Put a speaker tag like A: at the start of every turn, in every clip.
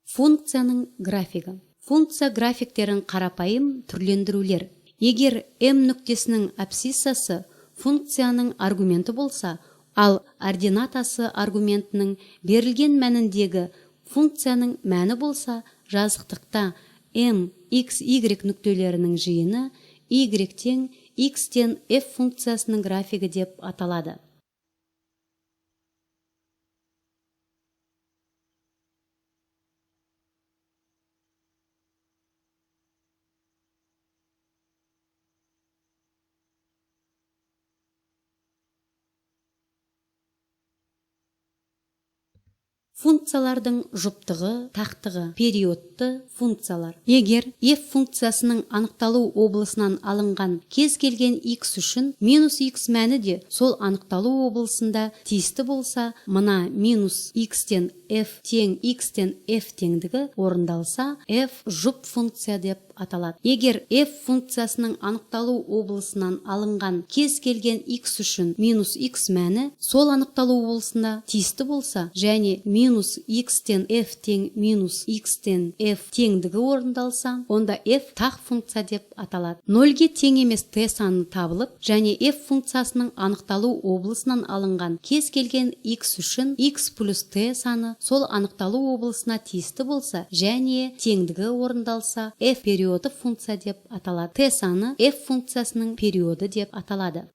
A: Функцияның графигі. Функция графиктерін қарапайым түрлендірулер. Егер m нүктесінің абсциссасы функцияның аргументі болса, ал ординатасы аргументінің берілген мәніндегі функцияның мәні болса, жазықтықта m, x, y нүктелерінің жиыны y тең x-тен f функциясының графигі деп аталады. Функциялардың жұптығы, тақтығы, периодты функциялар. Егер f функциясының анықталу облысынан алынған кез келген x үшін минус x мәні де сол анықталу облысында тиісті болса, мына минус x-тен f тең x-тен f теңдігі орындалса, f жұп функция деп аталады. Егер f функциясының анықталу облысынан алынған кез келген x үшін минус x мәні сол анықталу облысында тиісті болса және минус x-тен f тең минус x-тен f теңдігі орындалса, онда f тақ функция деп аталады. Нөлге тең емес t саны табылып және f функциясының анықталу облысынан алынған кез келген x үшін x плюс t саны сол анықталу облысына тиісті болса және теңдігі орындалса, f периоды функция деп аталады. T саны f функциясының периоды деп аталады.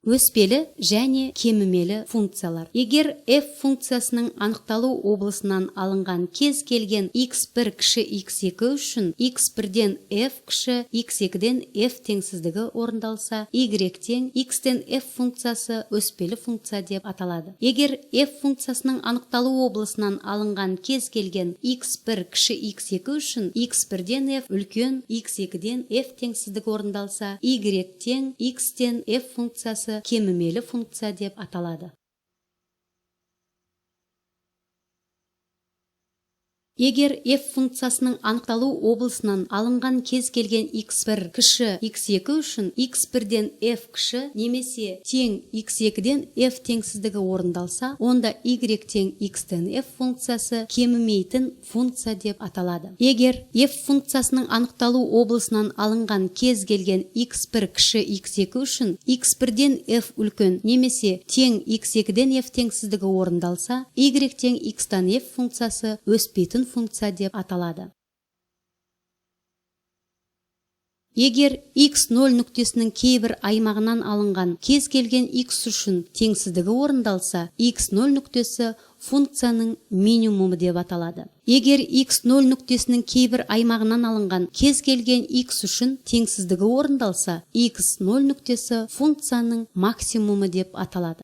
A: Өспелі және кемімелі функциялар. Егер f функциясының анықталу облысынан алынған кез келген x1 кіші x2 үшін x1-ден f кіші x2-ден f теңсіздігі орындалса, y тең x-тен f функциясы өспелі функция деп аталады. Егер f функциясының анықталу облысынан алынған кез келген x1 кіші x2 үшін x1-ден f үлкен x2-ден f теңсіздігі орындалса, y тең x-тен f функциясы кемімелі функция деп аталады. Егер f функциясының анықталу облысынан алынған кез келген x1 кіші x2 үшін x1-ден f кіші немесе тең x2-ден f теңсіздігі орындалса, онда y тең x-тен f функциясы кемімейтін функция деп аталады. Егер f функциясының анықталу облысынан алынған кез келген x1 кіші x2 үшін x1-ден f үлкен немесе тең x2-ден f теңсіздігі орындалса, y тең x-тан f функциясы өспейтін функция деп аталады. Егер x0 нүктесінің кейбір аймағынан алынған кез келген x үшін теңсіздігі орындалса, x0 нүктесі функцияның минимумы деп аталады. Егер x0 нүктесінің кейбір аймағынан алынған кез келген x үшін теңсіздігі орындалса, x0 нүктесі функцияның максимумы деп аталады.